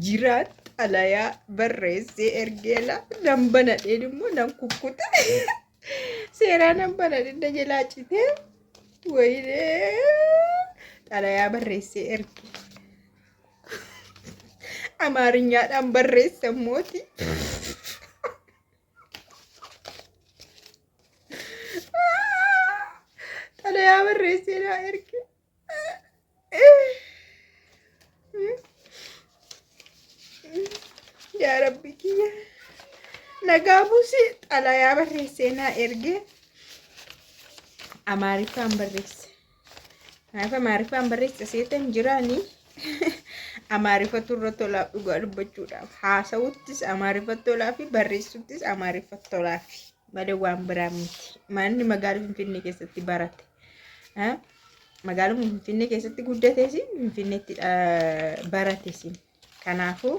Jiraan xalayaa barreessee ergeela nan banadheen immoo nan kukkuta. Seeraa nan banadheen na jalaa citee wayinee xalayaa barreessee erge. Amaarinyaadhaan barreessa mooti. Xalayaa barreessee naa erge. Yaa Rabbi kiyya. Nagaa buusi xalayaa barreessee naa erge. Amaariffaan barreesse. Kanaaf Amaariffaan barreessa seetan jiraani. Amaariffatu irra tolaa dhugaa dubbachuudhaaf. Haasa'uttis Amaariffa tolaa fi barreessuttis Amaariffa tolaa fi malee waan biraa miti. Manni magaalaa Finfinnee keessatti barate. Magaaluma Finfinnee keessatti guddates Finfinneetti barates. Kanaafuu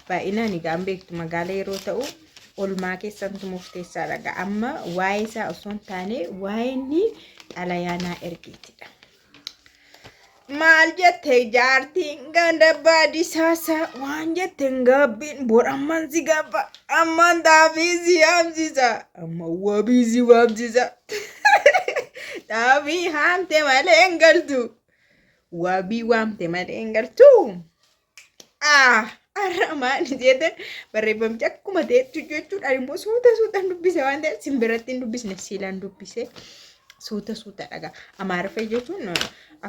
baay'inaan egaa hin beektu magaala yeroo ta'u olmaa keessantu murteessaadha. Egaa amma waa'ee isaa osoo hin taane waa'ee inni xalayaa naa ergeetidha. Maal jette jaartiin ganda baadisaasa waan jette hin gaabbiin bor amman si gaabba amman xaafii si haamsisa amma wabii si waamsisa xaafii haamte malee hin galtu wabii waamte malee hin galtu. Ah, har'a maal jette barreeffamichi akkuma ta'etti jechuudha immoo suuta suutaan dubbise waan ta'eef simbiratti hin dubbisne siilaan dubbise suuta suuta dhaga. Amaariffa jechuun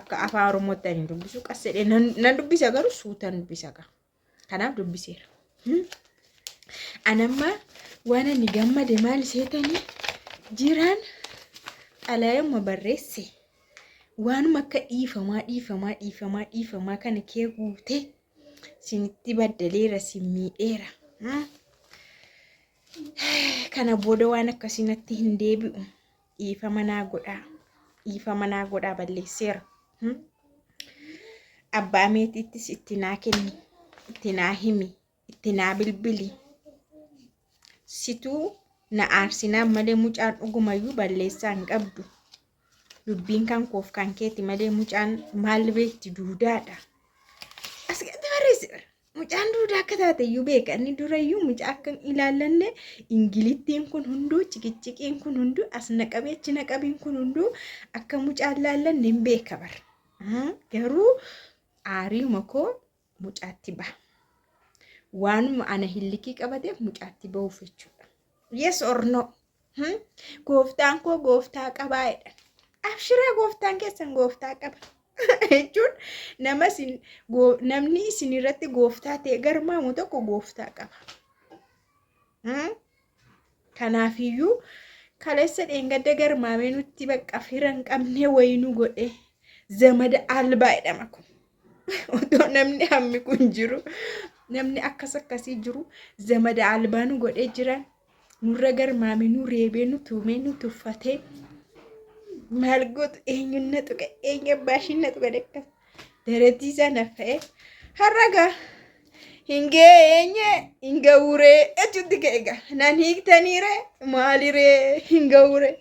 akka afaan Oromootti ani dubbisu qas jedhee nan dubbisa garuu suutaan dubbisa gaa. Kanaaf dubbiseera. Anamma waan ani gammade maal seetanii jiraan xalayuma barreesse waanuma akka dhiifamaa dhiifamaa dhiifamaa dhiifamaa kana kee guutee sinitti baddaleera sin miidheera. Kana booda waan akkasii natti hin deebi'u. Dhiifama naa godhaa. Dhiifama naa godhaa balleesseera. Abbaa meetiittis itti naa kenni. Itti naa himi. Itti naa bilbili. Situu na aarsinaan malee mucaan dhugumayyuu balleessaa hin qabdu. Dubbiin kan koof kan keeti malee mucaan maal beekti duudaadha. As gadi barreessi. Mucaan duudaa akka taate iyyuu beeka. Inni durayyuu mucaa akka hin ilaallanne ingilittiin kun hunduu ciqicciqiin kun hunduu as naqabee achi naqabiin kun hunduu akka mucaan laallanne hin beeka bar. Garuu aariuma koo mucaatti baha. Waanuma ana hillikii qabateef mucaatti bahuuf jechuudha. Yes or no? Gooftaan koo gooftaa qabaa jedhan. Abshiraa gooftaan keessan gooftaa qaba. Jechuun nama isin namni isin irratti gooftaa ta'e garmaamu tokko gooftaa qaba. Kanaafiyyuu kaleessa dheengadda garmaamee nutti bakka fira hin qabne wayii nu godhe zamada albaa jedhama kun. Otoo namni hammi kun jiru namni akkas akkasii jiru zamada albaa nu godhee jiran. Nurra garmaame nu reebee nu tumee nu tuffatee maal gootu eenyuun na tuqe eenyu abbaa ishiin na tuqe akkas daretii isaa na fe'e har'a gaa hin geenye hin ga'uuree jechuutti ka'e gaa nan hiiktaniiree maaliree hin ga'uuree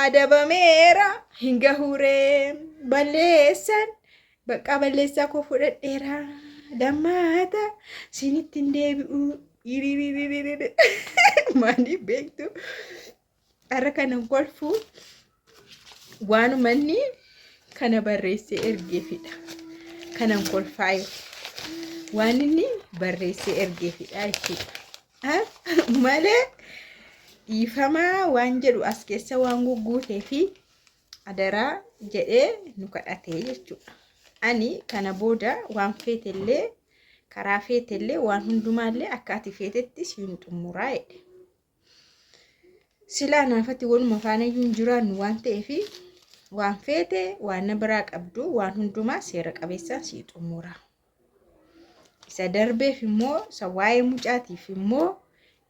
adabameera hin gahuuree balleessan Baqqaa balleessaa koo fudhadheera. Lammaata sinitti hin deebi'u. Maaliif beektu? Har'a kanan kolfu waanuma inni kana barreessee ergeefidha. Kanan kolfaa jiru. Waan inni barreessee ergeefidha jechuudha. Malee dhiifamaa waan jedhu as keessa waan gugguutee fi adaraa jedhee nu kadhatee jechuudha. Ani kana booda waan feetellee karaa feetellee waan hundumaallee akka ati feetetti siin xumuraa jedhe. Silaa naafatti waluma faanayyuu hin jiraannu waan ta'eef waan feete waan na biraa qabdu waan hundumaa seera qabeessaan sii xumura. Isa darbeef immoo isa waa'ee mucaatiif immoo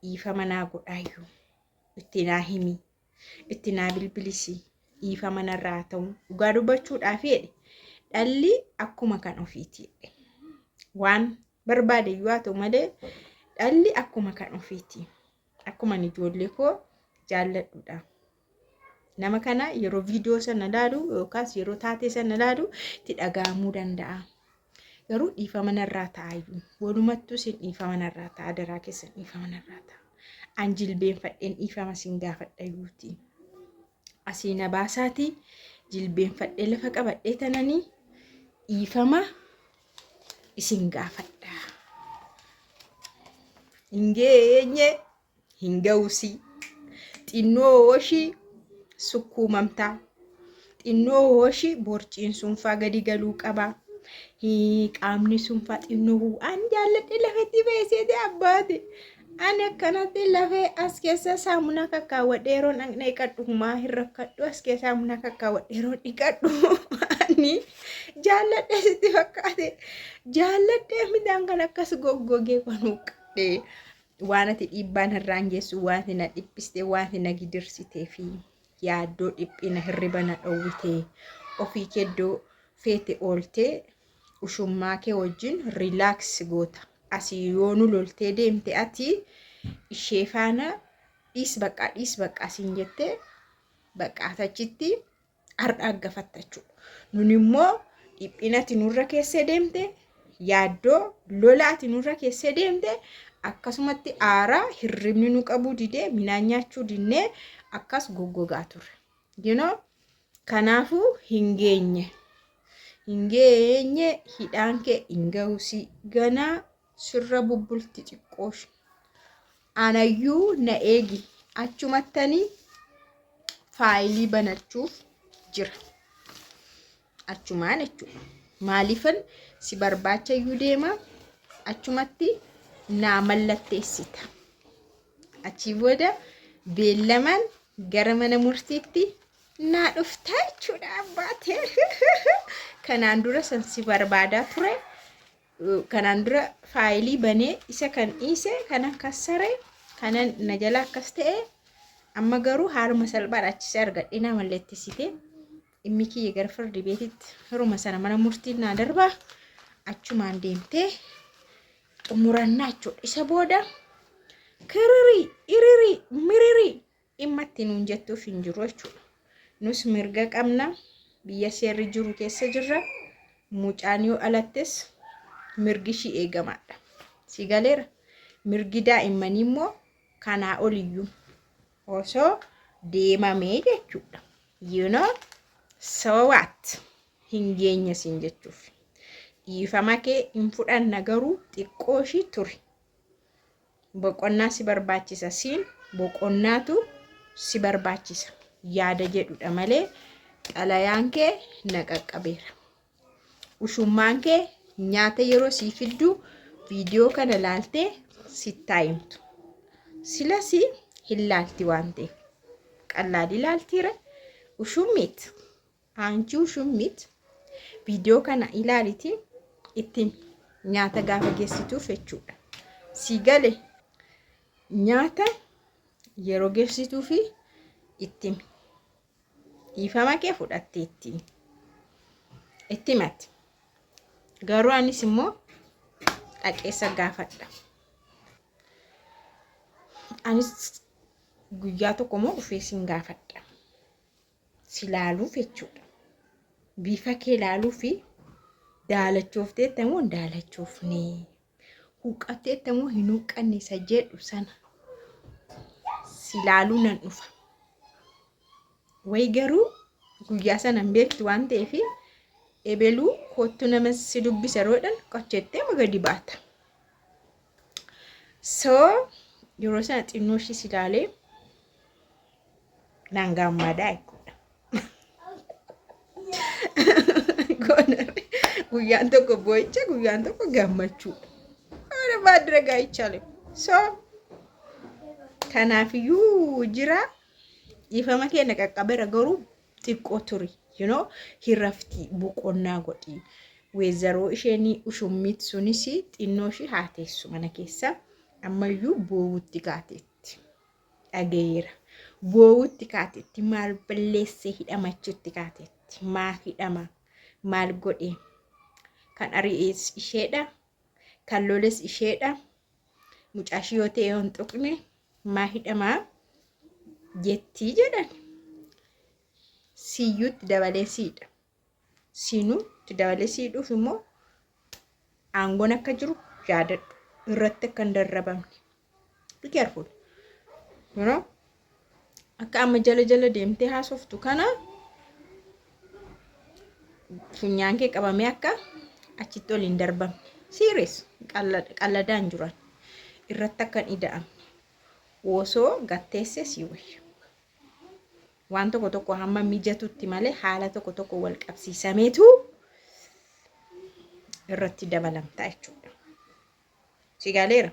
dhiifama naa godhaayyuu itti naa himi. Itti naa bilbilisi dhiifama narraa haa ta'u dhugaa dubbachuudhaaf jedhe dhalli akkuma kan ofiiti jedhe waan barbaade iyyuu haa ta'u malee dhalli akkuma kan ofiiti akkuma ani ijoollee koo jaalladhudha. Nama kana yeroo viidiyoo sana laalu yookaas yeroo taatee sana laalu itti dhaga'amuu danda'a. Garuu dhiifama narraa ta'aayyuu. Walumattuu isin dhiifama narraa ta'a. Daraa keessan dhiifama narraa ta'a. An jilbeenfadheen dhiifama isin gaafadha yuuti. Asii na baasaatii jilbeenfadhee lafa qabadhee tananii dhiifama isin gaafadha. Hin geenye hin ga'usi. Xinnoo ishii sukkuumamtaa. Xinnoo ishii borciin sunfaa gadi galuu qaba. Qaamni sunfaa xinnoo an jaalladhe lafatti beeseete abbaate. Ani akkanatti lafee as keessa saamunaa kakkaawwadhee yeroon dhaqna dhiqadhu humaa hin rakkadhu, as keessa saamunaa kakkaawwadhee yeroon dhiqadhu ani jaalladhe sitti fakkaate jaalladhee midhaan kan akkas goggogee kan huqqadhe waan ati dhiibbaan irraan geessu, waan ati na dhiphiste, waan ati na gidirsitee fi yaaddoo dhiphina hirriba na dhowwite ofii keddoo feete ooltee ushummaa kee wajjin relax goota. Asii yoo nu loltee deemte ati ishee faana dhiis baqqaa dhiis baqqaa siin jettee baqqaa achitti har'a aggafatta jechuudha. Nun immoo dhiphina ati nurra keessee deemte, yaaddoo lola ati nurra keessee deemte, akkasumatti aaraa hirribni nu qabuu didee midhaan nyaachuu dinnee akkas goggogaa turre. You know? Kanaafuu hin geenye. Hin geenye, hidhaan kee hin gahusi, ganaa sirra bubbulti xiqqoosh. Anayyuu na eegi, achumattanii faayilii banachuuf jira. Achumaan jechuudha. Maaliifan si barbaacha iyyuu deema, achumatti naa mallatteessita. Achii booda beellamaan gara mana murtiitti naa dhuftaa jechuudha abbaatee. Kanaan dura san si barbaadaa ture. Kanaan dura faayilii banee isa kan dhiise kanan kassare kanan na jala akkas ta'e, amma garuu haaluma salphaadha achis argadhee naa mallatteessite. Dhimmi kiyya gara firdi beetitti yeruma sana mana murtiin naa darbaa, achumaan deemtee xumurannaa jechuudha. Isa booda kiririi iririi miririi dhimma itti nuun jettuuf hin jiru jechuudha. Nus mirga qabna, biyya seerri jiru keessa jirra. Mucaan yoo dhalattes mirgi ishii eegamaadha. Si galeera. Mirgi daa'immanii immoo kanaa oliyyuu osoo deemamee jechuudha. You know? So what? Hin geenye siin jechuuf. Dhiifama kee hin fudhanna, garuu xiqqoo ishii turi. Boqonnaa si barbaachisa, siin boqonnaatu si barbaachisa yaada jedhudha malee xalayaan kee na qaqqabeera. Ushummaan kee nyaata yeroo sii fiddu viidiyoo kana laaltee sittaa himtu. Silas hin laalti waan ta'eef. Qallaadii laaltiire ushummiit. Aanchii ushummiit viidiyoo kana ilaaliti ittiin nyaata gaafa geessituuf jechuudha. Si gale, nyaata yeroo geessituufi itti himi. Dhiifama kee fudhatteetti. Itti himati. Garuu anis immoo dhaqeessa gaafadha. Anis guyyaa tokko immoo dhufee sin gaafadha. Si laaluuf jechuudha. Bifa kee laaluu fi daalachoofteetta moo hin daalachoofne? Huqqatteetta moo hin huqqanne isa jedhu sana si laaluu nan dhufa. Wayi garuu guyyaa sana hin beektu waan ta'eef ebeluu kottu nama si dubbisa yeroo jedhan qochettee ma gadi baata. So yeroo sana xinnoo ishii si ilaalee naan gammadaa jechuudha. Guyyaan tokko boo'icha, guyyaan tokko gammachuudha. Waan baadira gaa'ichaa. So kanaafiyyuu jira, dhiifama keenya qaqqabeera, garuu xiqqoo turi. You know, hirrafti boqonnaa godhi. Weezaroo isheen ushummiit sunis xinnoo ishee haa teessu mana keessa. Ammayyuu boowutti kaateetti. Dhagayeera. Boowutti kaateetti, maal balleessee hidhamachuutti kaateetti. Maaf hidhama? Maal godhe? Kan ari'ees isheedha. Kan loles isheedha. Mucaashii yoo ta'e hin tuqne maa hidhamaa jettii jedhan. Siyyuutti dabalee siidha. Sinuutti dabalee siidhuuf immoo Aangoon akka jiru yaadadhu. Irratti akka hin darrabamne. Be careful. You know? Akka amma jala jala deemtee haasoftu kana funyaan kee qabamee akka achitti ol hin darbamne. Serious, qalladaan jiran. Irratti akka hin ida'amne. Osoo gatteesse sii wayya. Waan tokko tokko hamma mijatutti malee haala tokko tokko wal qabsiisameetu irratti dabalamta jechuudha. Si galeera.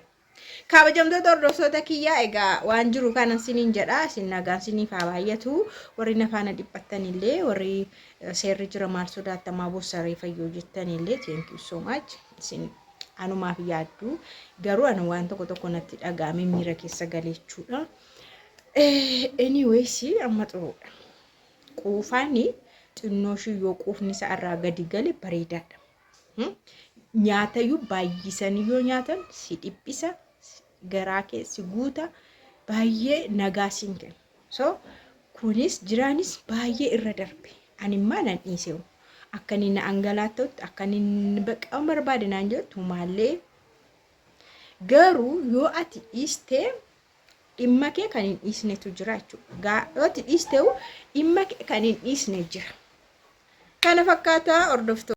Kabajamtoota hordoftoota kiyyaa, egaa waan jiru kana siniin jedha. Isin nagaan siniif haa baay'atu. Warri na faana dhiphattan illee, warri seerri jira maal sodaattamaa bossaree fayyoo jettan illee, thank you so much. Isin anumaaf yaaddu, garuu anu waan tokko tokko natti dhaga'ame miira keessa galeechuudha. Anyways, amma xuruudha. Quufaani xinnoo ishii yoo quufni isaa irraa gadi gale bareedaadha. Nyaatayyuu baay'isanii yoo nyaatan si dhiphisa, garaa kee si guuta, baay'ee nagaa siin kenna. So kunis jiraanis baay'ee irra darbe. Ani immaa nan dhiiseewu. Akka inni na angalaata'utti, akka inni baqa barbaade naan jedhu maallee, garuu yoo ati dhiistee dhimma kee kan hin dhiisnetu jira jechuudha. Yoo ati dhiisteewu dhimma kee kan hin dhiisne jira. Kana fakkaataa, hordoftoota.